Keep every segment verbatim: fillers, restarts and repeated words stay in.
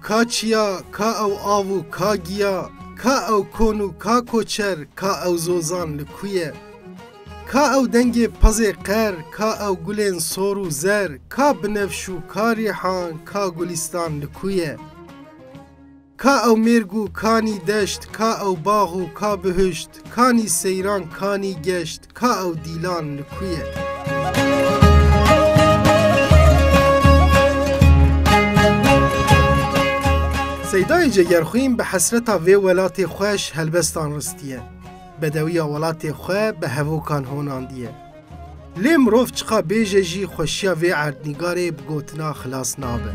Ka çiya, ka ew av û ka giya, ka ew kon û ka koçer, ka ew zozan li ku ye? Ka ew dengê pezê qer, ka ew gulên sor û zer, ka binevş û ka rîhan, ka gulîstan li ku ye? Ka ew mêrg û kanî deşt, ka ew bax û ka bihişt, kanî seyran, kanî geşt, ka ew dîlan li ku ye? Seydayê Cegerxwîn bi hesreta vê welatê xweş helbestan ristiye. Bedewiya welatê xwe bi hevokan honandiye. Lê mirov çiqa bêje jî xweşiya vê erdnîgarê bi gotina xilas nabe.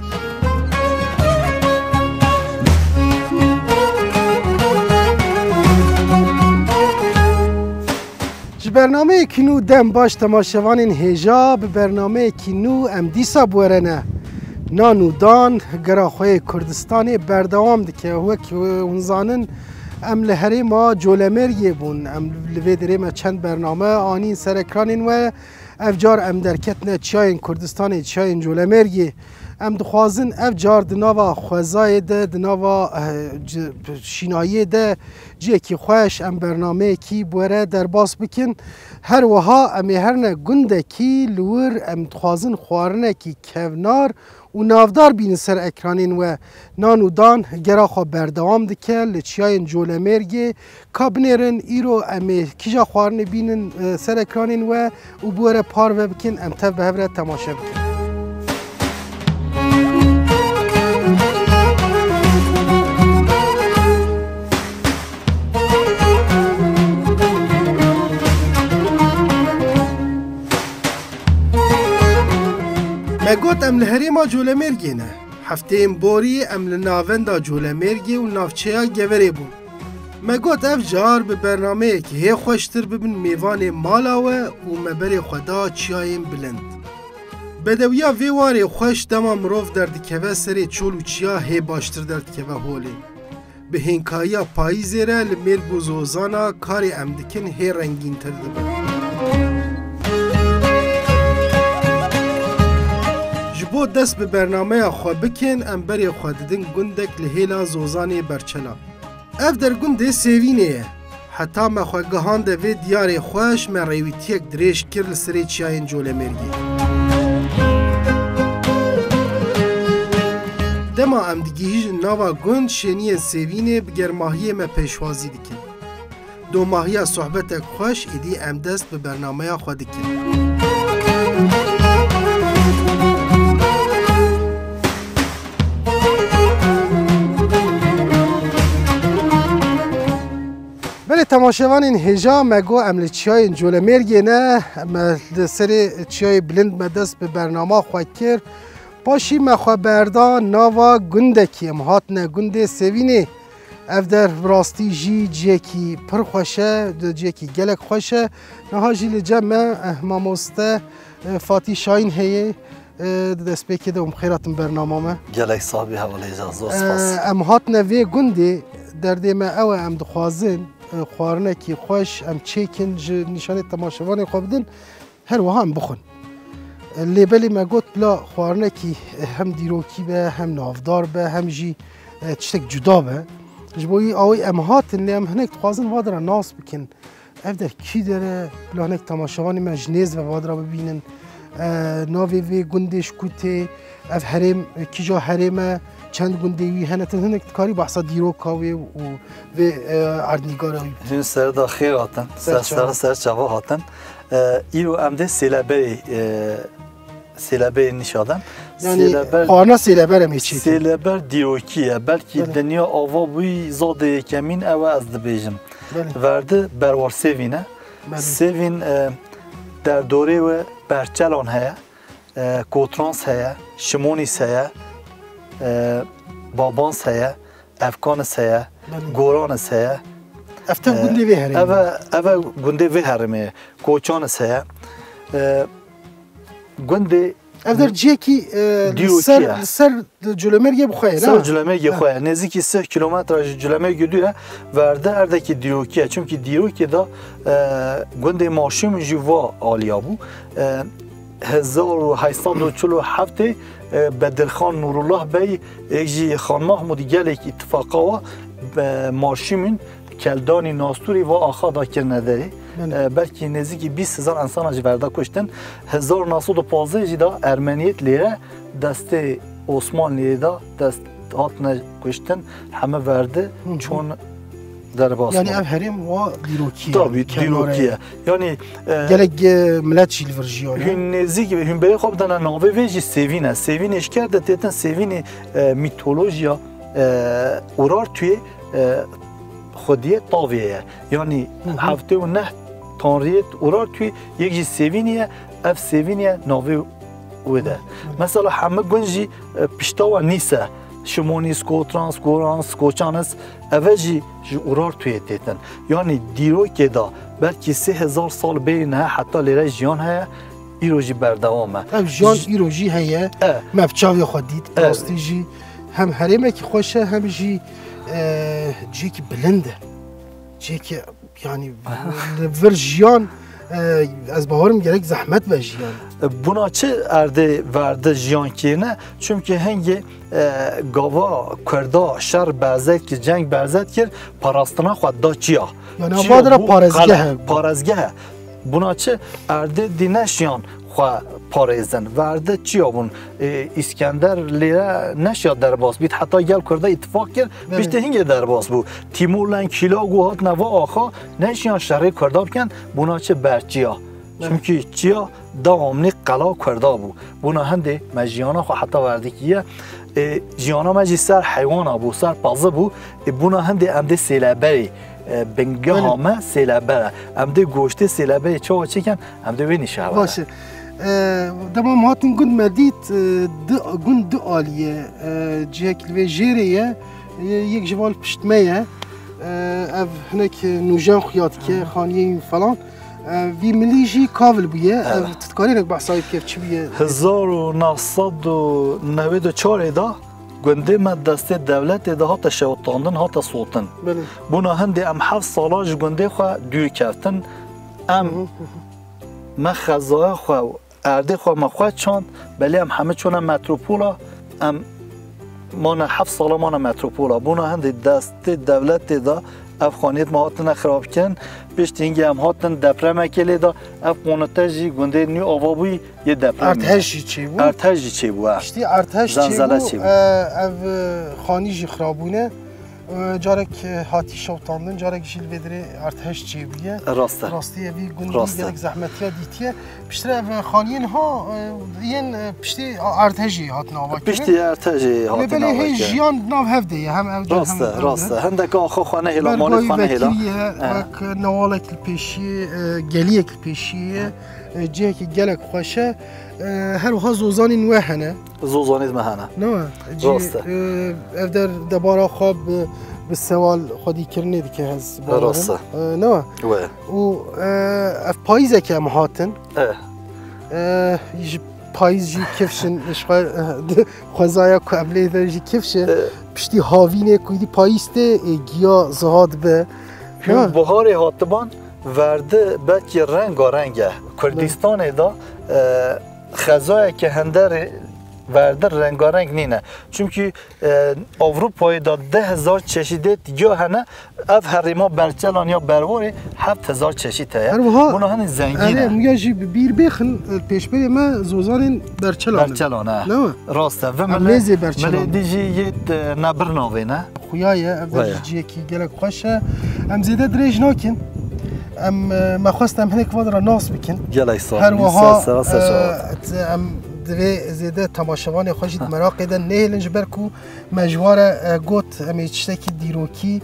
Ji bernameyekî nû dem baş temaşevanên hêja, bi bernameyekî nû em dîsa bi we re ne. Nan û dan, gera xwe yê Kurdistanê berdewam dike. Wek hûn zanin, em li herêma Colemêrgê bûn. Em li vê derê me çend bername anîn ser ekranên we. Ev car em derketine çiyayên Kurdistanê, çiyayên Colemêrgê. Em dixwazin ev car di nava xwezayê de, di nava, eh, ci-, şînayiyê de cihekî xweş, em bernameyekî bi we re derbas bikin. Her wiha em ê herne gundekî li wir, em dixwazin xwarinekî kevnar û navdar bînin ser ekranên we. Nan û dan gera xwe berdewam dike li çiyayên Colemêrgê. Ka binêrin, îro em ê kîja xwarinê bînin, e, ser ekranên we û bi we re parve bikin, em tev bi hev re temaşe bikin. Me got em li herêma Colemêrgê ne. Hefteyên borî em li navenda Colemêrgê û navçeya Geverê bûn. Me got ev car bi bernameyekî hê xweştir bibin mêvanê mala we û me berê xwe da çiyayên bilind. Bedewiya vê warê xweş dema mirov derdikeve serê çol û çiya hê baştir derdikeve holê. Bi hênkayiya payîzê re li mêrg û zozana karê em dikin hê rengîntir dibe. Ji bo dest bi bernameya xwe bikin, em berê xwe didin gundek li hêla zozanê Berçela. Ev der gundê Sêvînê ye. Heta me xwe gihande vê diyarê xweş, me rêwîtiyek dirêj kir li serê çiyayên Colemêrgê. Dema em digihîjin nava gund, şêniyên Sêvînê bi germahiyê me pêşwazî dikin. Domahiya sohbetek xweş, êdî em dest bi bernameya xwe dikin. Belê temaşevanên hêja, me got em li çiyayên Colemêrgê ne, me li serê çiyayê bilind me dest bi bernama xwe kir. Paşî me xwe berda nava gundekî, em hatine gundê Sêvînê. Ev der bi rastî jî cihekî pir xweş e, cihekî gelek xweş e. Niha jî li cem me, eh, mamoste, eh, Fatî Şahîn heye. Eh, di destpêkê de hûn bi xêr hatin bernama me. Gelek sax bî hevalê Can, zor spas. Eh, em hatine vê gundê, derdê me ew e, em dixwazin, eh, xwarinekî xweş em çêkin, ji nîşanê temaşevanê xwe bidin. Her wiha em bixwin. Lê belê me got bila xwarinekî hem dîrokî be, hem navdar be, hem jî, e, tiştek cuda be. Ji bo wî awê em hatin, lê em hinek dixwazin va dira nas bikin. Ev der kî der e? Bila hinek temaşevanê me ji nêz ve va dira bibînin. E, navê vê gundê ji ku tê? Ev herêm, e, kîja herêm e? Çend gundê wî hene? Te hinek dikarî behsa dîroka wê û vê, e, erdnîgara wî bikî? Hûn serda xêr hatin. Ser çava. Ser, ser çava hatin. E, îro em dê Sêleberê, e, Sêleberê nîşa din. Yanî Sêleber, xwarina Sêleber em ê çêkin. Sêleber dîrokî ye. Belkî Belê. Dinya ava bûyî zadê yekemîn ew e ez dibêjim. Belê. Verdi Berwar Sêvîn e. Belê. Sêvîn, e, derdorê we Berçelan heye, e, Kotrans heye, Şimonîs heye, e, Babans heye, Efkanis heye, Belê. Goranis heye. Ev te E, gundê vê herêmê ev e, ev e gundê vê herêmê ye. Koçanis heye. E, gundê Ev der cihekî, e, li Dîrokî ser, ye. Li ser Colemêrgê bi xwe ye, Ser ne? Colemêrgê Ha. xwe ye. Nêzîkî sih kilometre ji Colemêrgê dûr e. Verde erdekî dîrokî ye. Çimkî dîrokê de, e, gundê Maşûm jî va aliya bû. E, hezar û heyt sed û çil û heftê, e, Bedirxan Nûrullah Bey, êk jî Xan Mahmûdî gelek îtifaqa wa, e, Marşîmîn, Keldanî, Nastûrî va axa da kirine derê. Belê. E, belkî nêzîkî bîst hezar insana ji verda kuştin. Hezar neh sed û pazdeh jî da Ermeniyêt lêre destê Osmanliyê da dest hatine kuştin. Heme verdi Hı hı. çon derbas Yani bûn. Ev herêm wa dîrokî ye. Tabii, Kenarê. Dîrokî ye. Yani, e, Gelek, e, milet jî li vir jiyan e. Hûn nêzîk, hûn berê xwe bidene navê vê jî Sêvîn e. Sêvîn eşker de têtin Sêvînê, e, mîtolojiya, e, Urartuyê, e, xwediyê tavê ye. Yani Hı hı. heftê û neh tanriyê Urartuyê yek jî Sêvînî ye. Ev Sêvînî ye navê wê de. Hı hı. Mesela heme gund jî, e, pişta wa nîse. Şimonî, Skotrans, Gorans, Skoçanis, eve jî ji Urartuyê têtin. Yani dîrokê de belkî sê hezar sal bêrî niha heta lêre jiyan heye, îro jî berdewam e. Ev jiyan J- îro jî heye. E. Me bi çavê xwe dît. E. Rastî jî hem herêmekî xweş e, hem jî, e, cihekî bilind e. Cihekî, yani, li vir jiyan, e, ez bawerim gerek zehmet be jiyan. Buna çi erdê verdi jiyan kêne? Çimkî hingê, e, gava Kurda şer berzet kir, ceng berzet kir, parastina xwe da çiya. Yani, Çiya ava dira bû parêzgeh qala, e. Parêzgeh e. Buna çi erdê dî neşiyan xwe parêzin. Verdi çiya bûn. E, Îskender lêre neşiya derbas bît. Heta gel Kurda îtifaq kir, Belê. piştî hingê derbas bû. Tîmurlenk, Hîlago hatine va axa, neşiyan şerê Kurda bikin, bûna çi ber çiya. Belê. Çimkî çiya dewamlî qela Kurda bû. Bûna hindê me jiyana xwe heta verdikî ye. E, jiyana me jî ser heywana bû, ser pezî bû. E, bûna hindê em dê sêleberê, e, bingeha Belê. me sêleber e. Em dê goştê sêleberê çawa çêkin, em dê wê nîşa Baş e. E, dema em hatin gund me dît, e, di, gund du alî ye. E, cihek li vê jêrê ye, e, yek ji van pişt me ye. E, ev hinek nûjen xuya dike, Ha. xaniyê falan. E, vî milî jî kavil bûye. Evet. Ev tu dikarî hinek behsa wê bike, çi bûye? Hezar û neh sed û newêd û çarê de gundê me destê dewletê de hate şewitandin, hate sotin. Belê. Bûna hindê em heft sala ji gundê xwe dûr keftin. Em Hı hı, hı hı. me xezaya xwe, erdê xwe me xwe çand, belê em hemî çûne metropola, em mane heft sala mane metropola. Bûna hindê destê dewletê de ev xaniyêt me hatine xirab kirin. Piştî hingê em hatin depremekê lê de ev qonite jî gundê nû ava bûyî yê depremê. Erdhej jî çêbû. Erdhej jî çêbû, ha. Piştî erdhej Zelzele çêbû, çêbû. e, ev, e, xanî jî xirabûne. E, carek, e, hatî şewtandin, carek jî li vê dirê erdhej çêbûye. Rast e. Rastî ye, vî gundî Rast e. gelek zehmetiya dîtiye. Piştre ev xaniyên ha, e, yên, e, piştî erdhejî hatin avakirin. Piştî erdhejî Lê hatin belê hê avakirin. jiyan di nav hev de ye, hem ev car, Rast hem e, ev rast car. e. Hindek axa xwe nehêla, malê Bergavî xwe nehêla. vekirî ye, He. wek newalek li pêşî, e, geliyek li pêşî ye. E, cihekî gelek xweş e. E, her wiha zozanên we hene. Zozanê me hene. Ne we? Cî, Rast e. e, ev der debara xwe bi, bi sewal xwedîkirinê dike ez bawerim. Rast e. E, ne we? We. Û, e, ev payîzeke em hatin. E. E, ji payîz jî kifşin, ji xwe, e, xwezaya ku em lê de jî kifşin. E. Piştî havînê ku îdî payîz tê, e, giya ziha dibe. Hûn Ne we? buharê hatiban verdi belkî rengareng e. Kurdistanê de, e, xezayeke hende rê verdi rengareng nîne. Çimkî, e, Ewropayê de deh hezar çeşîdê giya hene, ev herêma Berçelan ya Berwarê heft hezar çeşît heye. Her wiha Bûna hene zengîn erê, e. em ya jî bi bîr bêxin, e, pêşberê me zozanên Berçelan in. Berçelan, e. Ne we? Rast e. Vê Em milê, nêzê Berçelan milê in. dî jî yê, e, nebir navê ne. Xuya ye, ev der Vay. ji cihekî gelek xweş e. Em zêde dirêj nakin. Em, e, me xwest em hinek van re nas bikin. Gelek sağ Her olun. wiha, Sağ, sağ, sağ, sağ e, olun. t-, em divê zêde temaşevanê xwe jî di meraqê de nehêlin, ji ber ku me ji wan re, e, got em ê tiştekî dîrokî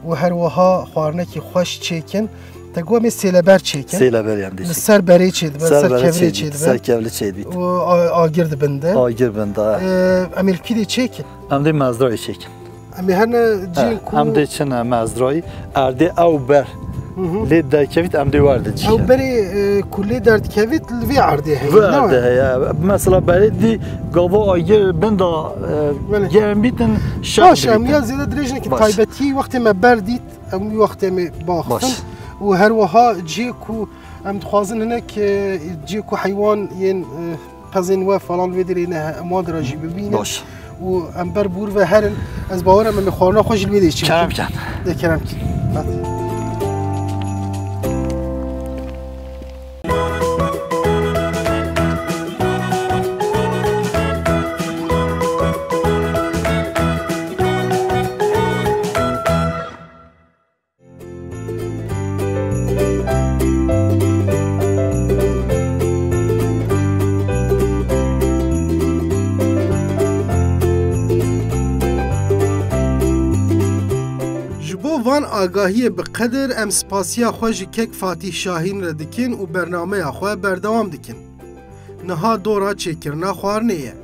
û her wiha xwarinekî xweş çêkin. Te got em ê sêleber çêkin. Sêleber yan Li dişik. ser berê çêdibe, Ser ser berê kevirê çêdî, çêdibe. ser kevli çêdî. Û a-, agir dibin de. Agir bin de. E, em ê li kî dê çêkin? Em dê mezrayê çêkin. Em ê herne cihên He, ku em dê çine mezrayî, erdê ew ber Hı hı. lê derkevît, em dê werde cî. Ew berê, e, ku lê derdikevît, li vê erdê heye, Vê ne erdê we? heye. Mesela berê dî gava agir bin da, e, Belê. germ bîtin, şev Baş, em dibîtin. ya zêde dirêj nekin. Baş. Taybetî wextê me ber dît, em wî wextê me baxtin. Baş. Û her wiha cihê ku Em dixwazin hinek, e, cihê ku heywan yên, e, pezên we falan li vê derê ne, em wan dira jî bibînin. Baş. Û em ber bûr ve herin. Ez bawer im em ê xwarina xwe jî li vê derê çêkin. Kerem ken. De kerem kin. Hadi. Ji bo van agahiyê bi qedir em spasiya xwe ji kek Fatîh Şahîn re dikin û bernameya xwe berdewam dikin. Niha dora çêkirina xwarinê ye.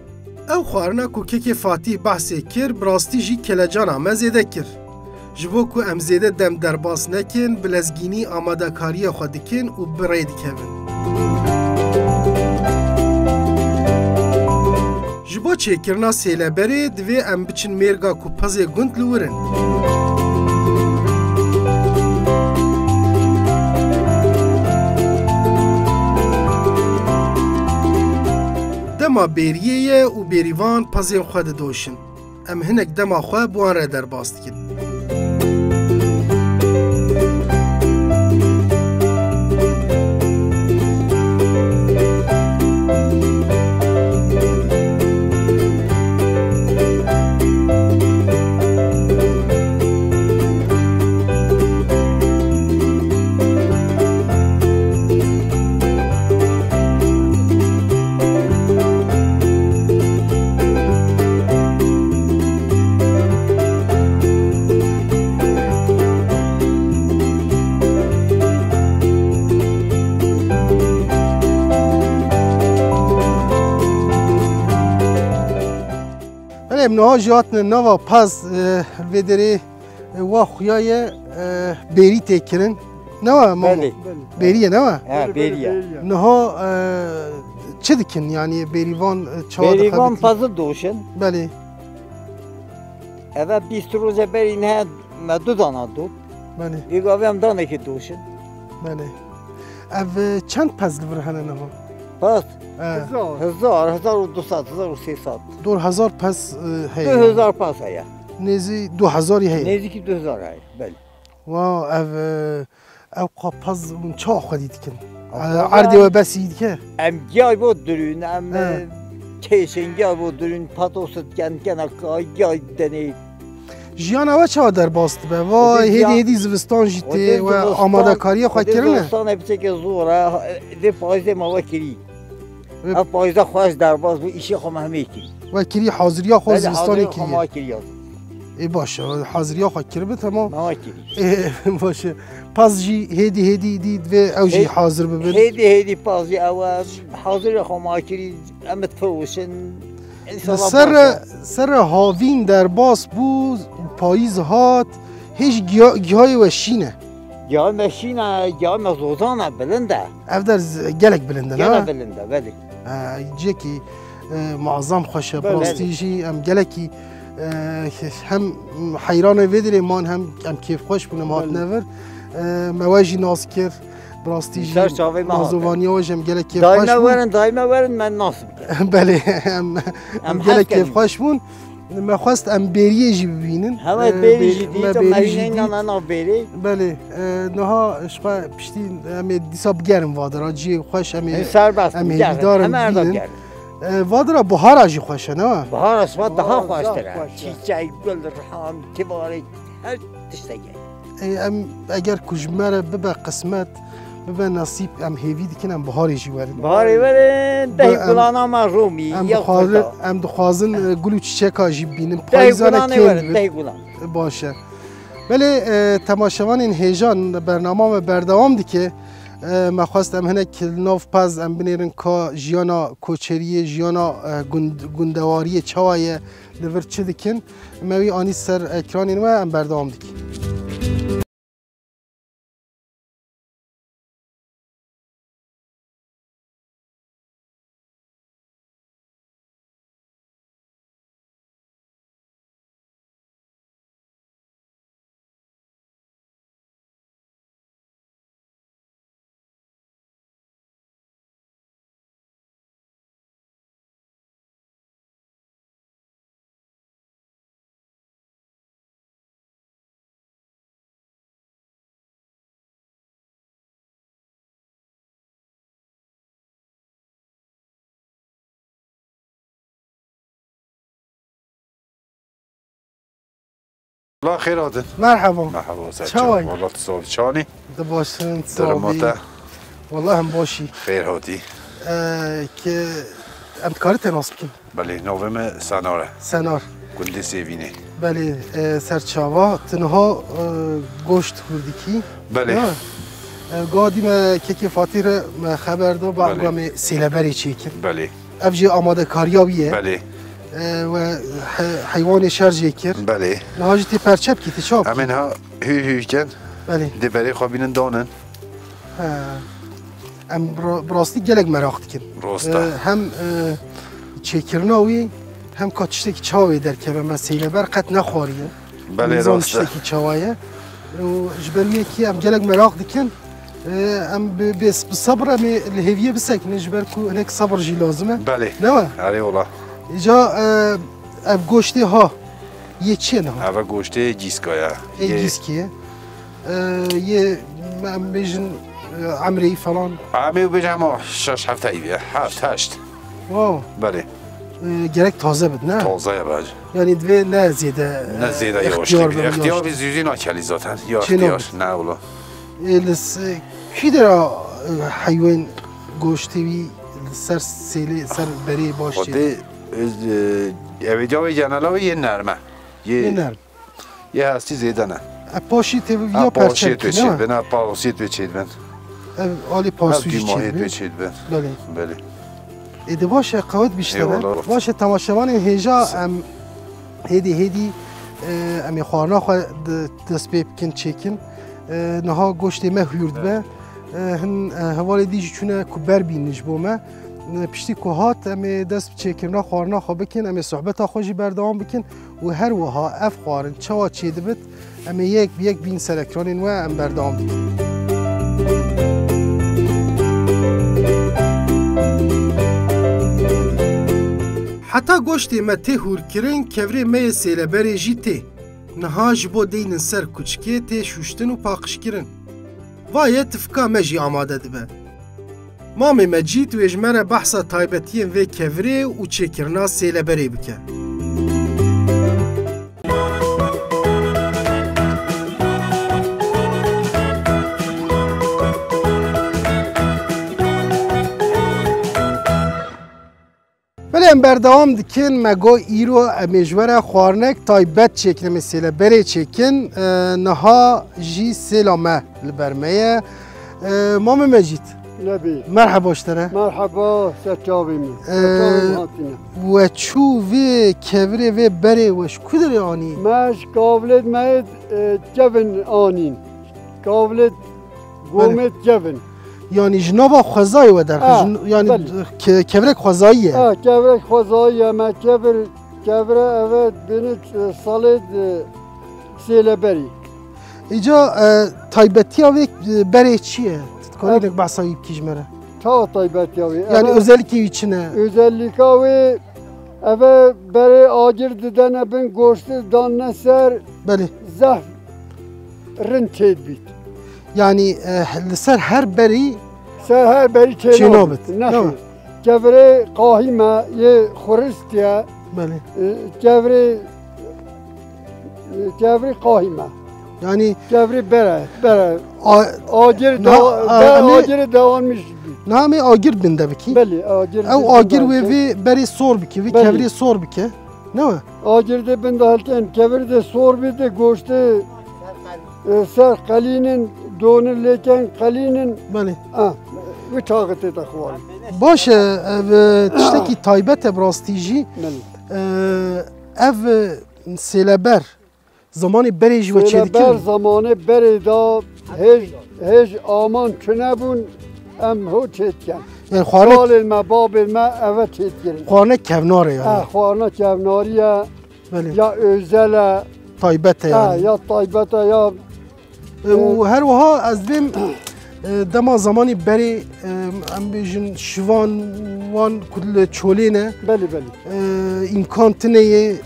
Ew xwarina ku kekê Fatîh behsê kir, bi rastî jî kelecana me zêde kir. Ji bo ku em zêde dem derbas nekin, bi lezgînî amadekariya xwe dikin û bi rê dikevin. Ji bo çêkirina sêleberê divê em biçin mêrga ku pezê gund li wir in. Dema bêriyê ye û bêrîvan pezên xwe didoşin. Em hinek dema xwe bi wan re derbas dikin. Belê, em niha jî hatine nava pez, e, vê derê, e, wa xuya ye, e, bêrî tê kirin. Ne we, mamo? Belê. Bêrî ye, ne we? He, bêrî ye. Niha, e, çi dikin, yanî bêrîvan, e, çawa dixebitî? Bêrîvan pezî doşin. Belê. Eve bîst roje berî niha me du dana dot. Belê. Vê gavê em danekê doşin. Belê. Ev, e, çend pez li vir hene niha? Pez? E. Hezar, hezar û du sed, hezar û sê sed. Dor hezar pez, e, heye. Du hezar pez heye. Nêzî du hezarî heye. Nêzîkî du hezar heye, belê. Wow, ev, e, ew qapaz hûn çawa xwedî dikin? Qapaz. E, erdê we besî dike? Em giyay bo dirûn, em, he, e, kêşên giyay bo dirûn, patos dikin, kena ka-, giyay denê. Jiyana we çawa derbas dibe? Vay, hêdî hêdî zivistan jî tê, we amadekariya xwe kirine? Zivistan e piçeke zor e, vê payîzê me we kirî. Ev payîza xweş derbas bû, îşê xwe me hemê kirî. We kirî, haziriya xwe zivistanê kirî. Belê, haziriya xwe ma kirî. Ê baş e, haziriya xwe kiribe, temam. Ma kirî. Ê, baş e. Paz jî hêdî hêdî dî divê ew jî hazir bibin. Hêdî hêdî paz jî ew e, haziriya xwe ma kirî, em difiroşin. Li ser re, ser re havîn derbas bû, payîz hat, hê jî giya-, gihayê we şîn e. Giya me şîn e, giya me zozan e, bilind e. Ev der z-, gelek bilind e, ne? Gelek bilind e, belê. E, cihekî, e, muazzam xweş e, bi rastî jî em gelekî, e, hem heyranê vê derê man, hem em kêfxweş bûn, em hatine vir. E, me we jî nas kir, bi rastî jî nazovaniya we jî em gelek kêfxweş bûn. Daîme werin, daîme werin, me nas bikin. Belê, em, em gelek kêfxweş bûn. Me xwest em bêriyê jî bibînin. Hewe, e, bêrî jî dît, me bêrî jî dît. Nana nav bêrê. Belê, e, niha ji xwe piştî em ê dîsa bigerin vadira. Cihê xweş em ê, em hêvîdar in bibînin. E, vadira bihara jî xweş e, ne? Bihara ji xwe daha xweştir e. Çîçek, gul, rihan, kivarê, her tiştekê. Ê, em, eger ku ji me re bibe qismet, bibe nesîb, em hêvî dikin, em biharê jî werin. Biharê werin, dehê gulana me romî, em dixwazin, em dixwazin, e, gul û çiçeka jî bînin. Dehê gulanê werin, dehê gulan. E, baş e. Belê, e, temaşevanên hêja, bernama me berdewam dike. E, me xwest em hinek li nav pez em binêrin ka jiyana koçeriyê, jiyana, e, gund-, gundewariyê çawa ye, li vir çi dikin. Me wî anî ser ekranên we, em berdewam dikin. La xêr hatin. Merhaba. Merhaba, ser çawa? Wala tu sağ ol. Çanî? Di baş in, sağ ol. Wala em başî. Xêr hatî. Ee, ki em dikarî te nas bikin? Belê, navê me Senar e. Senar. Gundê Sêvînê. Belê, e, ser çawa. Tu niha, e, goşt hûr dikî. Belê. Ya. E, gadî me kekê Fatî re me xeber da, ba Belê. Em sêleberê çêkin. Belê. Ev jî amadekariya wî ye. Belê. E, we he-, heywanê şer jê kir. Belê. Niha jî tê perçe bikî, tê çap bikî. Em ê niha hû hû ken. Belê. Dê berê xwe bînin danin. He. Em ra-, bi rastî gelek meraq dikin. Rast e. E, hem, e, çêkirina wî, hem ka tiştekî çawa wê derkeve. Me sêleber qet nexwariye. Belê, nizam rast e. Tiştekî çawa ye. Û ji ber wê kî em gelek meraq dikin. E, em bi, bi, bi sebr em ê li hêviyê bisekinin, ji ber ku hinek sebr jî lazim e. Belê. Ne we? Erê wala. Îca, e, ev goştê ha yê çi ye niha? Ev goştê gîska ye. Ê gîskê ye. E, yê, em bêjin, e, emrê falan. Em ê bêjin hema şeş heft ev ye. Heft, heşt. Wow. Belê. E, gerek taze bit, ne? Taze ye bence. Yani divê ne zêde, ne zêde e, yavaş ixtiyar bit. Ixtiyar bit, zûzî nakelî zaten. Ya ixtiyar. Ne wala. E, li s-, kî dera, e, heywan goştê wî li ser sêlê, ser berê baş çê? Xwedê, e, ev ê cawê genela wê yê nerme. Yê nerm. Yê hestî zêde ne. E, paşî tê bi viya perçe bikî, ne? Paşî tê çêdibin, ha, paşî tê çêdibin. Ev alî parsû jî çêdibin. Belê. Belê. Ê de baş e, qewet biştene. Eyvallah. Baş e, temaşevanên hêja em hêdî hêdî, e, em ê xwarina xwe di-, dest pê bikin, çêkin. E, niha goştê me hûr dibe. E, hin, e, hevalê dî jî çûne ku ber bînin ji bo me. E, piştî ku hat, em ê dest bi çêkirina xwarina xwe bikin, em ê sohbeta xwe jî berdewam bikin. Û her wiha ev xwarin çawa çêdibit, em ê yek bi yek bîn ser ekranên we, em berdewam dikin. Heta goştê me tê hûrkirin, kevirê me yê sêleberê jî tê. Niha ji bo deynin ser kuçikê tê şûştin û paqijkirin. Va ye tifka me jî amade dibe. Mamê Mecîd wê ji me re behsa taybetiyên vê kevirê û çêkirina sêleberê bike. Belê, em berdewam dikin. Me got îro em ê ji we re xwarinek taybet çêkin, em ê sêleberê çêkin. E, niha jî sêla me li ber me ye. E, Mamê Mecîd. Lebî. Merheba ji te re. Merheba, ser çavê min. E, ser çavê min hatine. We çû vê kevirê, vê berê we ji ku derê anî? Me ji Kavlêd me, e, kevin anîn. Kavlêd Belê. Gomê kevin. Yanî ji nava xwezayê we derxe, ha, ji n-, yanî belê. Ke-, kevirek xwezayî ye. Ha, kevirek xwezayî ye. Me kevir, kevire eve bêne, e, salê, e, sêleberî. Îca, e, taybetiya vê, e, berê çi ye? Tu dikarî hinek behsa wî bikî ji me re? Çawa taybetiya wê? Yanî eve özellikê wî çi ne? Özellikê wê, eve berê agir didene bin, goştê danine ser. Belê. Zehf rind çêdibît. Yanî, e, li ser her berî ser her berî çênabit. Çênabit. Ne xêr. Kevirê qahî me yê xurist ye. Belê. E, kevirê, e, kevirê qahî me. Yanî kevirê bere, bere. A-, agir na-, da-, a-, be-, em ê agirê dewamîş bî. Na em ê agir bin de bikî. Belê, agir. Ew agir wê vê berê sor bikî, vê kevirê sor bike. Ne we? Agir dê bin de hilken, kevir dê sor bî, dê goştê, e, ser qelînin, donir lêken qelînin. Belê. Ah, wî çaxê tê de xwarin. Baş e, ev, e, tiştekî taybet e bi rastî jî. Belê. E, ev, e, sêleber, zamanê berê jî we çêdikirin? Sêleber zamanê berê de hêj, hêj aman çinebûn, em ho çêdikin. Yani xwarine. Kalên me, babên me eve çêdikirin. Xwarine kevnar e yani. Ha, xwarine kevnarî ye. Belê. Ya özel e. Taybet e yani. Ha, ya taybet e ya. E, û her wiha ez dibêm, e, dema zamanî berê, e, em bêjin şivan wan ku li çolê ne. Belê, belê. E, îmkan tune ye, e,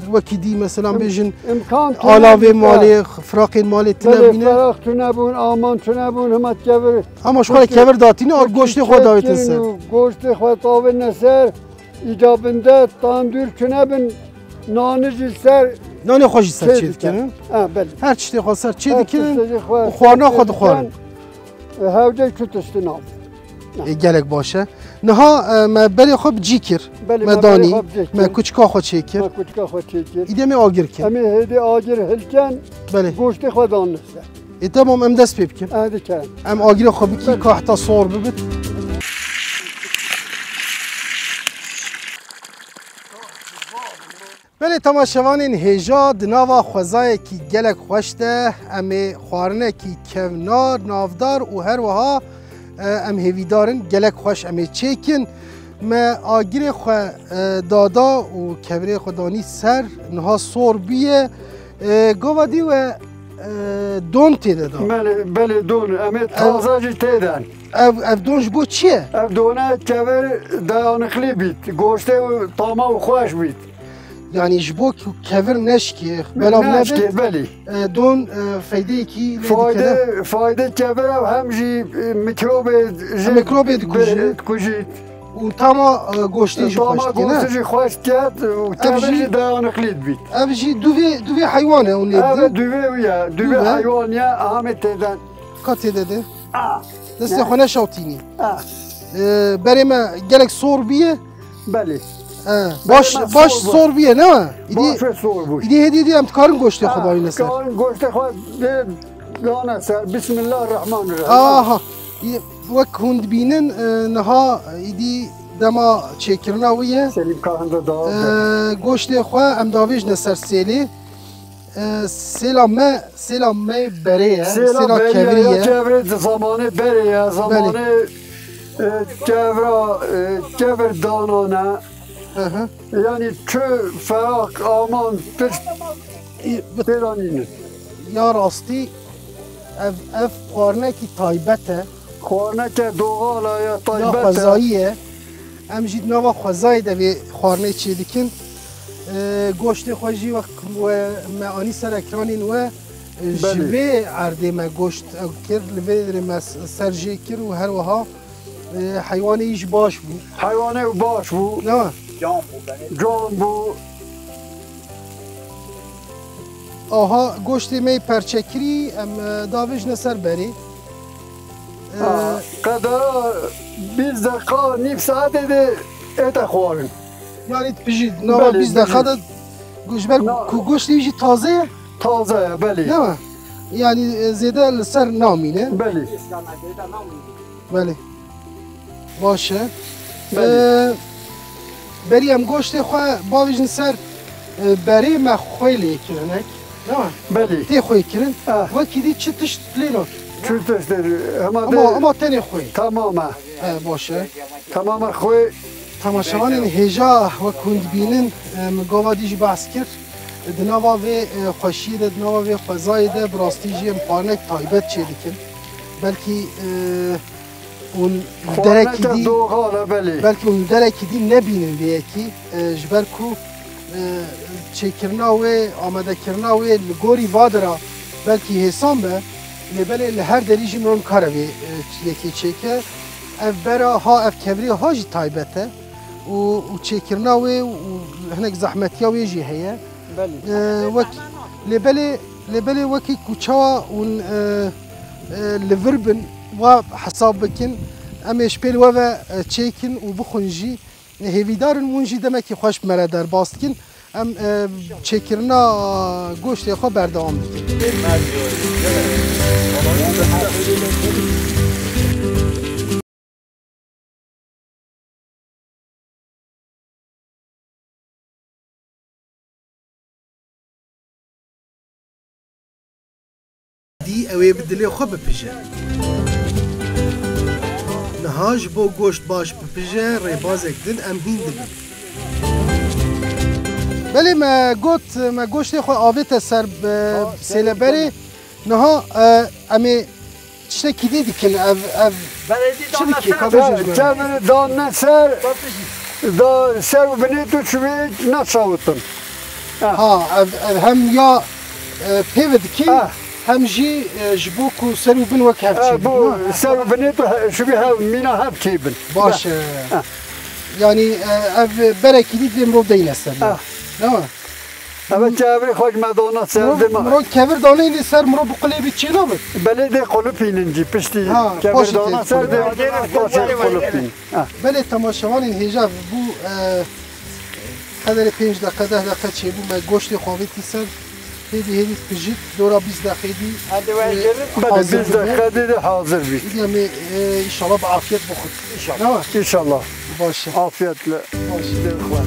wekî dî mesela bêjin alavê malê, firaqên malê tune bîne. Belê, firaq tune bûn, aman tune bûn, hema kevir. Ama ji xwe re kevir datîne, goştê xwe davêtin ser. Goştê xwe davêtine ser, îcabinde tandûr tune bin, nanî jî ser, Nanê xwe jî ser çê dikin. Ha, belê. Her tiştê xwe ser çê dikin û xwarina xwe dixwarin. E, hewce tu tiştin av. Ê, gelek baş e. Niha, e, me berê xwe bi cî kir. Belê, me danî, me kuçika xwe çêkir. Me kuçika xwe çêkir. Îdê me agir kir. Em ê hêdî agir hilken, belê, goştê xwe dan li ser. Ê, temam, em dest pê bikin. Hadi, çay. Em agirê xwe bikî, belê, ka heta sor bibit. Belê temaşevanên hêja, di nava xwezayekî gelek xweş de em ê xwarinekî kevnar, navdar û her wiha, e, em hêvîdar in gelek xweş em ê çêkin. Me agirê xwe, e, dada û kevirê xwe danî ser, niha sor bûye. E, gava dî we, e, don tê de da. Belê, belê don. Em ê, ev, taze jî tê de. Ev, ev don ji bo çi ye? Ev done kevir dayanıklı bît. Goştê û tama û xweş bît. Yanî ji bo ku kevir neşkê, belav nebit. Neşkê, belê. E, don, e, feydeyekî lê dike, ne? Fayde, fayde kevir ev hem jî, e, mikrobê jî, mikrobê dikujî, dikujît. Û tama, e, goştê jî xweş dike, ne? Tama goştê jî xweş dike û kevir jî dayanıklı bît. Ev jî dûvê, dûvê heywan e hûn lê didin? Ev dûvê wî ye. Dûvê heywan ye, amê tê de. Ka tê de de? Ah. Destê xwe neşewtînî. Ah. E, berê me gelek sor bûye. Belê. He, baş, baş sor bûye, ne? Baş ve sor bû. Îdî hêdî hêdî em dikarin goştê xwe dayîne ser. Dikarin goştê xwe dê dane ser. Bismillahirrahmanirrahim. Aha. Î, wek hûn dibînin, e, niha îdî dema çêkirina wî ye. Selîm kahin de dawa. E, goştê xwe em davêjine ser sêlê. E, sêla me, sêla me berê ye, sêla kevirî ye. Sêla berê ye, kevir zamanê berê ye, zamanê, e, kevra, e, kevir danan e. Hı hı. Yanî tu ferak aman tişt tê de nîne. Ya rastî ev, ev xwarinekî taybet e. Xwarineke doğal e, ya taybet e. Ya xwezayî ye. Em jî di nava xwezayê de vê xwarinê çêdikin. E, goştê xwe jî wek we me anî ser ekranên we, e, ji vê erdê me goşt ew kir, li vê derê me s-, ser jê kir û her wiha, e, heywanê wî jî baş bû. Heywanê wî baş bû. Ne? Can bû. Aha, goştê me yê perçekirî, em, e, davêjine ser berê. E, ha, qedera bîst deqa, nîv saetê de ête xwarin. Yanî tu bijî, nava bîst deqa de, ji ber ku goştê wî jî taze ye? Taze ye, belê. Değil mi? Yanî, e, zêde li ser namîne. Belê. Belê. Baş e. Belê. E, berî em goştê xwe bavêjin ser, e, berê me xwê lê kirinek. Değil mi? Belê. Tê xwê kirin. Ah. Wekî dî çi tişt lê nakir. Çi tişt lê, hema ama, ama tenê xwê. Tamam e. He, baş e. Tamam e xwê. Temaşevanên hêja wek hûn dibînin, e, min gava dî jî behs kir. Di nava vê, e, xweşiyê de, di nava vê xwezayê de bi rastî jî em xwarinek taybet çêdikin. Belkî, e, hûn li derekî dî, belkî hûn li derekî dî nebînin vê yekî, e, ji ber ku, e, çêkirina wê, amadekirina wê li gorî va de re belkî hêsan be, lê belê li her derî jî mirin kare vê, e, yekê çêke. Ev bera ha, ev kevirê ha jî taybet e û, û çêkirina wê û hinek zehmetiya wê jî heye. Belê. E, wek, lê belê, lê belê wekî ku çawa hûn, e, e, li vir bin, wa hesab bikin, em ê ji pêl we ve, e, çêkin û bixwin jî. Hêvîdar in hûn jî demekî xweş bi me re derbas dikin. Em, e, çêkirina goştê xwe berdewam dikin. Dî ew ê bi dilê xwe bipije. Niha ji bo goşt baş bipije, rêbazek din em hîn dibin. Belê me got, me goştê xwe avête ser bi sêleberê. Niha, e, em ê tiştekî dî dikin, ev, ev çi dikî? Ka bêjin ji me. Kevir danine ser, da ser û binê tu çivê naşawitin. Ha, ev, ev hem ya, e, pê ve dikî, hem jî, e, ji bo ku ser û bin wek hev çêbin. Bo ser û binê tu he-, şibî hev, mîna hev çêbin. Baş e. Yanî, e, ev berekî dî divê mirov deyne ser. Dema. Evet, kevirê xwe ji me dana ser de Miro, ma. Miro kevir daneyî lê ser miro bi qulê bî çê nabit. Belê dê qulipînin jî piştî Ha, kevir paşê dana tê ser de qulip. Paşê qulipîn. Ha. Belê temaşevanên hêja bû, e, qederê pênc deqe, deh deqe çêbû me goştê xwe avêtî ser. Hêdî hêdî pijik, dora bîst deqê dî, Hadi e, ver gelin. Belê hazir bîst bû. Deqe dê de hazir bî. Dî em ê, e, înşallah bi afiyet bixwin. İnşallah. Ne var? İnşallah. Baş e. Afiyetle. Baş e. Dê xwe.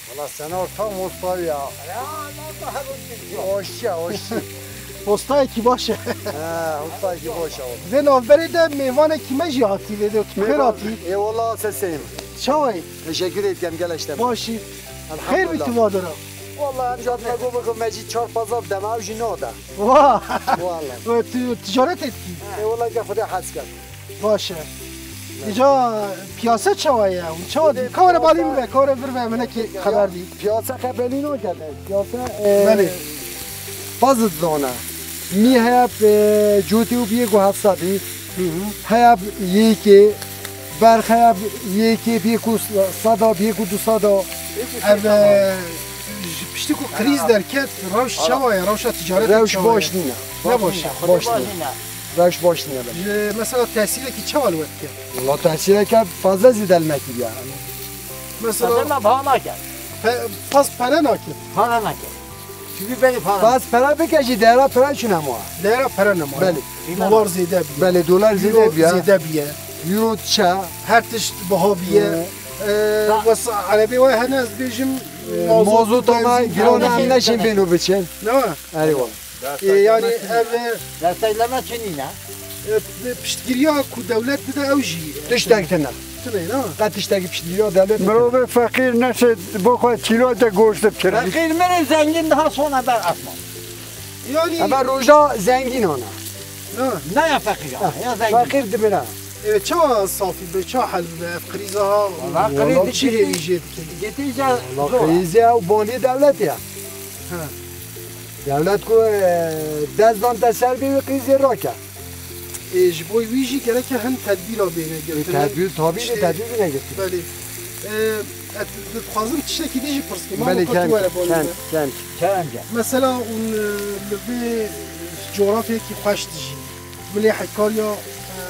Valla Senar tam usta ya. Ya, Allah razı olsun. Hoşça, hoşça. Ustayekî baş e. He, ustayekî baş e. Vê navberê de mêvanekî me jî hatî vê de, tu xêr hatî. Eyvallah, seseyim. Çawa yî? Teşekkür ederim, gel işte. Baş î. Xêr bî tu va dora. Vallahi em jî hatime got, biko me jî çar pazar dema ew jî nade. Wa! Vallahi. We tu ticaret dikî? E, vallahi gel Xwedê hez ket. Baş e. Îca piyase çawa ye? Hûn çawa dî? Ka were balî min ve, ka were vir ve, em hinekî xeber dî. Piyase xebelî nake. Piyase, e, Belê. Bazı zona. Mî heye, e, cotî û biyê ku hevsa dî. Hı hı. Heye yekê, berx heye yekê, biyê ku sada, biyê ku du sada. Ev, e, ji piştî ku krîz derket, rewş çawa ye? Rewşa ticaretê çawa ye? Rewş baş nîne. Ne baş e? Baş nîne. Rewş baş nîne be. Ji, mesela tesîrekî çawa li we dike? Wala tesîreke fazla zêde li me kiriye. Mesela Mesela me baha nake. Pe-, pas pere nake. Para nake. Çünkü beni para. Pas pere bike jî dera pere çi nema. Dera pere nema. Belê. Dolar zêde bîye. Belê, dolar zêde bîye. Euro zêde bîye. Euro çe. Her tişt baha bîye. Ee, Ee, wes erebê we hene ez bêjim, Ee, mazot mazot ama benzîn giran falan. Em neşin bêno biçin. Ne? Erê wala. Ee, yani ev, e, Destekleme çi nîne? E, piştgiriya ku dewlet dide ew jî. Tiştek tine. Tine, ne? Qet tiştekî piştgiriya dewlet tine. Mirovê feqîr neşe bo xwe kîloyeke goşt bikire. Feqîr min zengîn daha sona ber asman. Yani Eve roja zengîn ana. Ha. Ne ya feqîr ya, ya zengîn. Feqîr dimire. E, çawa safî be, çawa hel be, ev krîza ha? Valla Valla krîz çi dikişî hêvî jê dike? Getice Valla zor. Krîzê ew banî dewletê ya. Ha. Dewlet ku, e, dest dan te ser bê wî qîzê rake. E, ji bo wî jî gereke hin tedbîra bêne E, girtin. Tedbîr, tabî de Tiştê tedbîr bine girtin. Belê. E, et, dixwazim tiştekî dî jî pirs kim. Belê, Mamo, ka tu ken, were bolê ken, me. Ken. Kerem can. Mesela, hûn, e, li vê coğrafyekî xweş dijîn. Milê hekariya, e,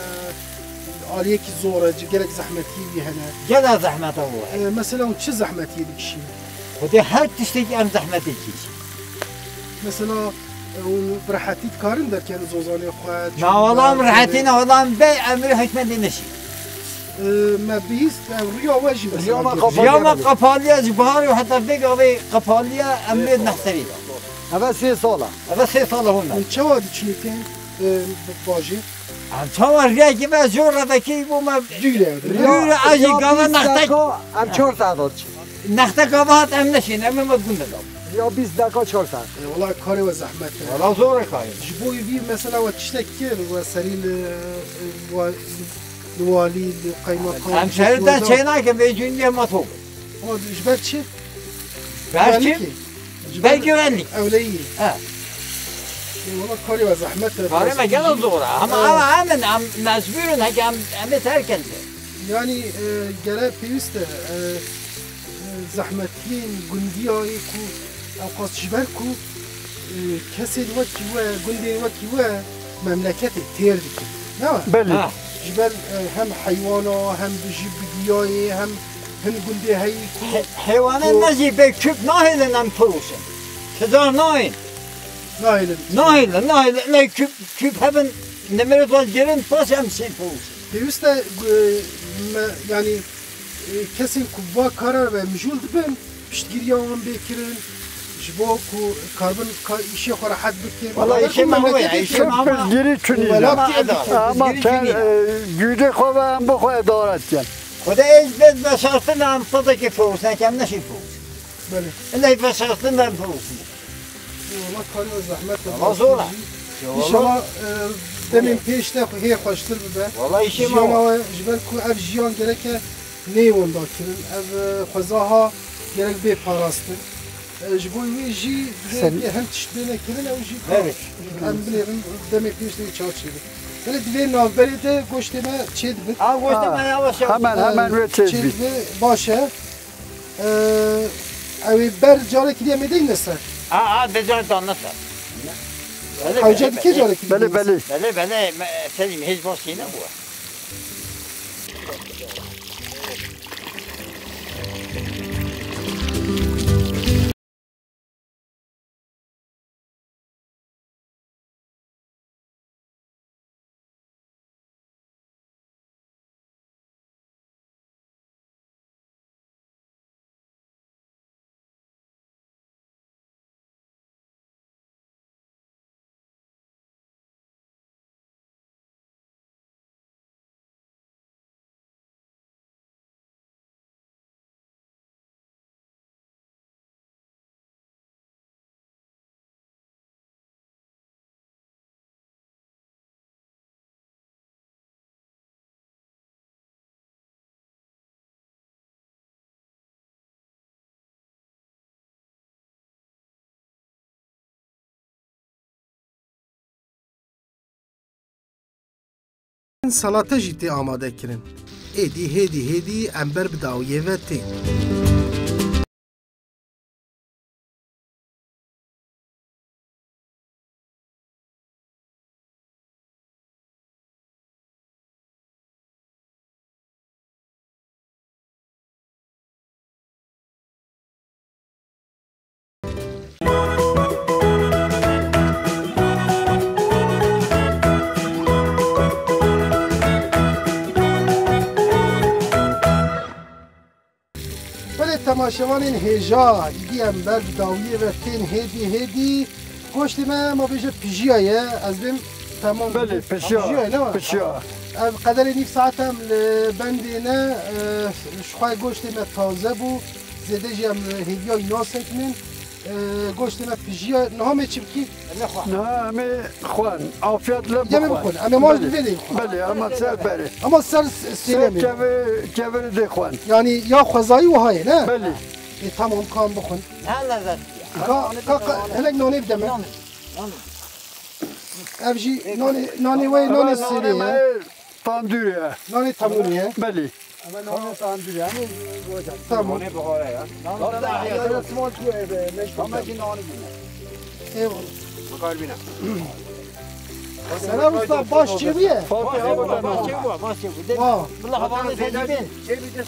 aliyekî zor e, gelek zehmetiyê wî hene. Gelek zehmeta wî hene. E, mesela hûn çi zehmetiyê dikişîn? Xwedê her tiştekî em zehmetê dikişîn. Mesela, e, hûn bi rehetî dikarin derkevin zozanê xwe, Na, çûn wala em derkevin. Rehetî ne, wala em bê emrê hikmetê neşî. E, me bihîst, ev riya we jî mesela Riya me girtin. Qapaliye Riya me belê. Qapaliye ji biharê û heta vê gavê qapaliye emrê nextevî de. Eve sê sal e. Eve sê sal e hûn ne. Hûn çawa diçinîtin? Em, bi bajêr. Em çawa riyekî me zor re vekirî bo me Dûre. Dûre, a jî gava nextek. Em çar saet diçin. Nexte gava hat em neşîn, em ê me gund de dam. Ya bîst deka çar saet. E, wala karê we zehmet e. Wala zor e karê. Ji bo vî mesela we tiştek kir, we serî li, e, we, li walî, li qeymakam, Em ji serî de weda. Çênakim, vê cûn diye me top. Ama ji ber çi? Ber çi? Güvenlik. Ber güvenlik. Ewleyî. He. E, wala karê we zehmet e. Karê me gelo zor e. Ama, ama hemin, em mecbûr in, heke em, em ê terk in. Yani, e, gere pêwîst e, e, e, zehmetiyên gundiya yê ku ewqas ji ber ku, e, kesên wekî we, gundên wekî we memleketê têr dikin. Ne? Belê. Ha. Ji ber, e, hem heywana, hem ji bi giyayê, hem Hin gundê heyî ku He-, heywanan ku ne jî bê küp nahêlin em firoşin. Ti car nayên. Nahêlin. Nahêlin, nahêlin. Lê küp, küp hebin, nemiret wan girin, paş em sî firoşin. Pêwîst e, e, me, yanî, e, kesên ku va kara ve mijûl dibin, piştgiriya wan bê kirin, ji bo ku karibin ka-, îşê xwe rehet bikin. Wala Beraber îşê ku me hawê, memleketê îşê kirin. Me ama Piştgirî çi nîne? Welat Ama eda-, Ama piştgirî çi sen, nîne? e, gücê xwe ve em bi xwe edaret ken. Xwedê ez bes veşartin em tadekê firoşin, em neşî firoşin. Belê. Ilê veşartin em firoşin. Eyvallah, karê zehmet e. Ama zor e. Eyvallah. İnşallah, e, demên pêş de hê xweştir bibe. Vallahi işê Jiyan ma awe, ji ber ku ev jiyan gereke neyê wenda kirin. Ev, e, xweza ha gerek bê parastin. E, ji bo wê jî divê Sen- ke hem tişt bêne kirin, ew jî Evet. em binêrin demê pêş de çawa çêbin. Belê divê navberê de goştê me çêdibin. Ha, goştê Ha, me yavaş yavaş. hemen, hemen E, wê çêdibî. Çêdibe, baş e. Ee, ew ê ber carekî diye mêdeyne ser. A, a, de carekî dan ne ser. Belê, Hewce belê, dike belê. carekî Belê, diye. belê. Belê, belê, me, Selim, hiç boş şey ne bu. Salate jî tê amade kirin. Êdî, hêdî, hêdî em ber bi dawiyê ve tên. Belê temaşevanên hêja, îdî em ber bi dawiyê ve tên hêdî hêdî. Goştê me, ma bêje pijiya ye, ez bêm temam Belê, bû. Pijiya, Pijiya ye, ne wa? Pijiya. Ev qederê nîv saet em li bendê ne, e, ji xwe goştê me taze bû, zêde jî em hêviya wî nasekinin. E, goştê me pijiya, niha me çi bikî? Niha em ê xwen, afiyet le Yemê bixwen. bixwin, em ê ma Belê. ji vê de xwin. Belê, ama ser berê. Ama ser s-, Ser sêlemê. kevir, kevir de xwen. Yani ya xwezayî wiha ye, ne? Belê. E, tamam, kan bixwin. Ne lezzet ya. Ka, ka, ka, hinek nanê bide me. Nanê, nanê. Ev jî nanê, nanê wê, nanê Ama sêrê nanê ye. me Tandûrê ye. Nanê tandûrê ye. Belê. Ama nanê tandûrê, yani hocam. Tamam. Nanê buhara ya. Nanê Hatta tandûrê. Hayatı sıvan tu eve, meşgul. Ama ki nanê bine. Eyvallah. Bakar bine. Selam usta, baş çeviye. Fatih abi de Baş çeviye, baş çeviye. De, Ha. Billah havalı Zeydan zeytin. Şey bir de, e,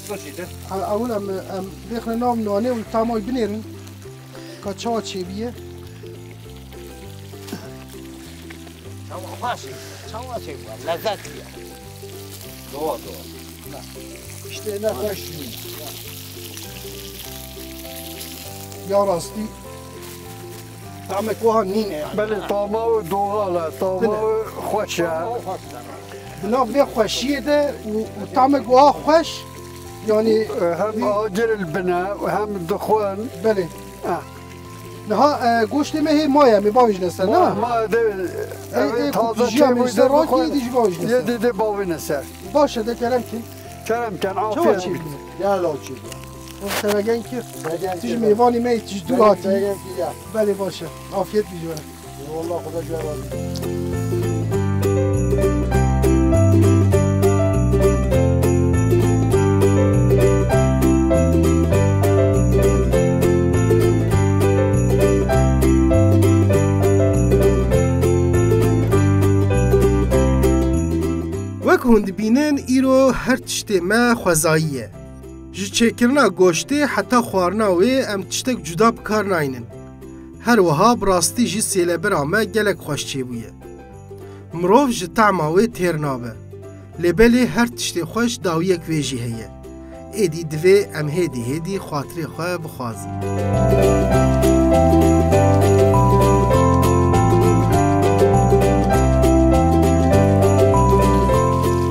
su şeydi. Ha, awul em, em, bêxne nav nanê û tamay binêrin. Ka çawa çêbûye? Çawa xweş e, çawa çêbûye, lezzet bûye. Doğa, doğa. İşte ne xweş. Ya rastî, tamek wiha nîne yani. Belê, tama wê doğal e, tama Tine. wê xweş e. Bi nav vê xweşiyê de û, û tamek wiha xweş, yani E, hem agir li bin e, hem dixwin. Belê. Ha. Niha, e, goştê me hê maye, em ê bavêjine ser, ne? Ma, ma de, Ê, ev ê, taze ku jiya çêbû me de ser rakî, bixwe, dî jî bavêjine yê ser. dî de bavêne ser. Baş e, de kerem kin. Kerem ken, Çawa afiyet çêbû? bit. Ya la çêbû. O sevegen kir. Sevegen Tij kir. mêvanî me, tij dûr Sevegen hatî. kir ya. Belê baş e. Afiyet bî ji we re. Eyvallah, Xweda ji we razî. Wek hûn dibînin, îro her tiştê me xwezayî ye. Ji çêkirina goştê heta xwarina wê em tiştek cuda bi kar naynin. Her wiha bi rastî jî sêlebira me gelek xweş çêbûye. Mirov ji tehma wê têr nabe. Lê belê her tiştê xweş dawiyek wê jî heye. Êdî divê em hêdî hêdî xatirê xwe bixwazin.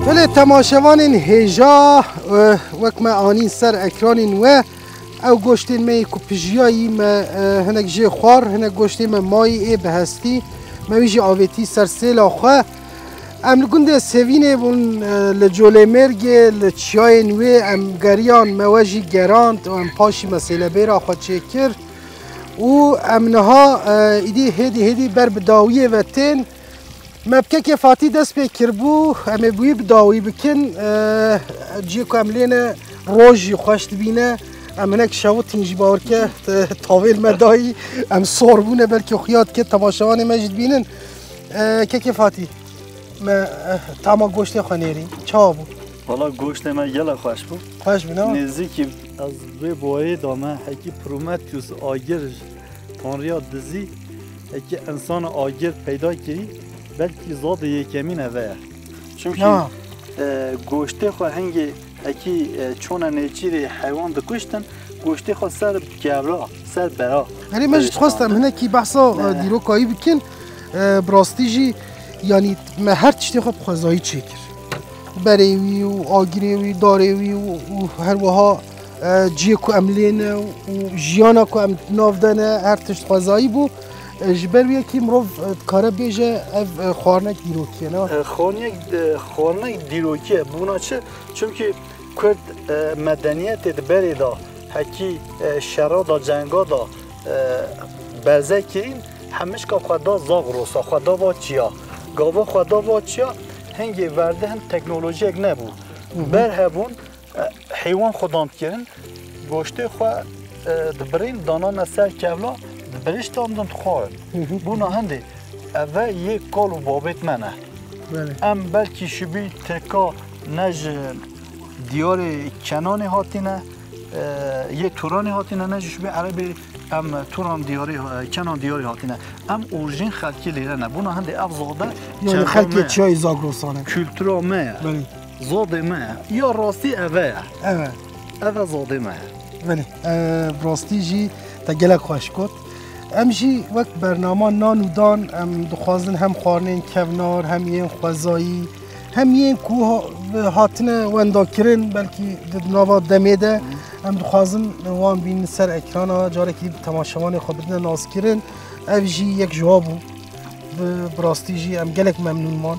Belê temaşevanên hêja, e, wek me anîn ser ekranên we, ew goştên me yê ku pijiyayî me, e, hinek jê xwar, hinek goştê me mayî ê bi hestî, me wî jî avêtî ser sêla xwe. Em li gundê Sevînê bûn, e, li Colêmêrgê, li çiyayên wê em geriyan, me we jî gerand û em paşî me sêlebêra xwe çêkir û em niha, e, îdî hêdî hêdî ber bi dawiyê ve tên. Me bi kekê Fatî dest pê kiribû, em ê bi wî bi dawî bikin. E, ciyê ku em lê ne roj jî xweş dibîne. Em hinek şewitîn jî bawer ke, t-, tavêl me dayî, em sor bûne, belkî xuya dike temaşevanê me jî dibînin. E, kekê Fatî, me, e, tama goştê xwe nêrî. Çawa bû? Wala goştê me gelek xweş bû. Xweş bû, ne? Nêzîkî ez vê boyê de me hekî Prometheus agir ji Tanrıya dizî, hekî insana agir peyda kirî, belkî zadê yekemîn eve ye. Çimkî, Ha. e, goştê xwe hingê hekî, e, çona nêçîrê heywan dikuştin, goştê xwe ser kevra, ser bera. Erê, me jî dixwest em hinekî behsa, e, Ne. dîrokayî bikin. E, bi rastî jî, yanî me her tiştê xwe bi xwezayî çêkir. Berê wî û agirê wî, darê wî û, û her wiha, e, ciyê ku em lê ne û jiyana ku em nav de ne, her tişt xwezayî bû. E, ji ber wî yekî mirov, e, dikare bêje ev, e, xwarinek dîrokî ye, ne? E, xwarinek, e, xwarinek dîrokî ye. Bûna çi? Çimkî Kurd, e, medeniyetê di berê de, hekî, e, şera de, cenga de, e, berze kirîn, hemişka xwe da Zagrosa, xwe da va çiya. Gava xwe da va çiya, hingê verde hin teknolojiyek nebû. Hı hı. Ber hebûn, e, heywan xwe dan dikirin, goştê xwe, e, dibirîn, danane ser kevla, dibiriştandin, dixwarin. Hı hı. Bûna hindê, eve yê kal û babêt me ne. Belê. Em belkî şibî Tirka ne ji diyarê Kenanê hatine, e, yê Turanê hatine, ne jî şibî Erebê, em Turan diyarê, e, Kenan diyarê hatine. Em orjîn xelkê lêre ne. Bûna hindê ev zade Yani çanda xelkê me, çiyayê Zagrosan e. Kultura me ye. Belê. Zadê me ye. Ya rastî eve ye. Eve. Eve zadê me ye. Belê. E, bi rastî jî te gelek xweş got. Em jî wek bernama nan û dan, em dixwazin hem xwarinên kevnar, hem yên xwezayî, hem yên ku ha-, hatine wendakirin, belkî di nava demê de, Hı. em dixwazin wan bînin ser ekrana, carekî temaşevanê xwe bidine naskirin. Ev jî yek ji wa bû. Bi, bi rastî jî em gelek memnûn man.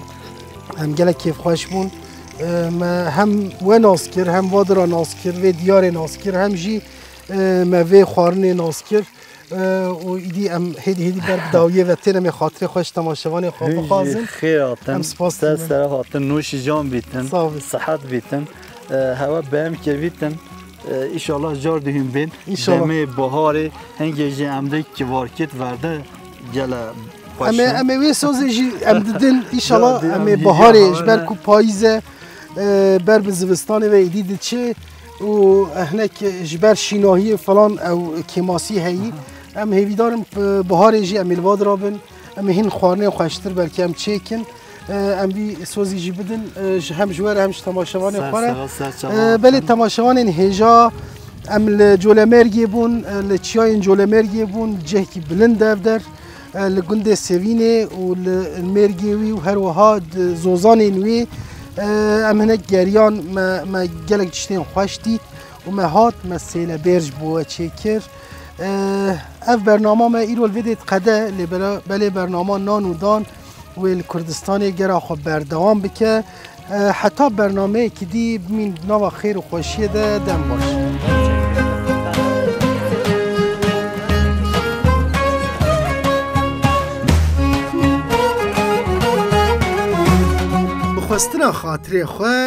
Em gelek kêfxweş bûn. E, me hem we nas kir, hem Vadira nas kir, vê diyarê nas kir, hem jî, e, me vê xwarinê nas kir. E, û îdî em hêdî hêdî ber bi dawiyê ve tên, em ê xatirê xwe ji temaşevanê xwe Hûn jî bixwazin. Xêr hatin, Em spas ser dikin. Sera hatin, nûşî can bîtin, Sağ olun. Sihet bîtin. E, hewe bem kir bîtin. E, îşallah car dihîn bên. Îşallah. Demê baharê hingê jî em dê kivarkêt verde gele Em ê, xweş e. em ê wê sozê jî em didin. Îşallah Ya, em ê ya, baharê ya, ji ber ya. ku payîz e, e, ber bi zivistanê ve êdî diçe û, e, hinek ji ber şînahiyê falan ew kêmasî heyî. Aha. Em hêvîdarin, e, baharê jî em ê li va dirabin. Em ê hin xwarinên xweştir belkî em çêkin. E, em vî sozî jî bidin, e, ji hem ji we re hem ji temaşevanê Ser xwe re. sera, ser çava E, belê hatin. temaşevanên hêja, em li Colemêrgê bûn, e, li çiyayên Colemêrgê bûn, cihekî bilind ev der. E, li gundê Sevînê û li Mêrgê wî û her wiha di zozanên wî, e, em hinek geriyan, me, me gelek tiştên xweş dît û me hat, me sêlebêrj bo we çêkir. E, ev bernama me îro li vê dê diqede, lê bela-, belê bernama nan û dan wê li Kurdistanê gera xwe berdewam bike. E, heta bernameyekî dî bimîn di nava xêr û xweşiyê de, dem baş. Bi xwestina xatirê xwe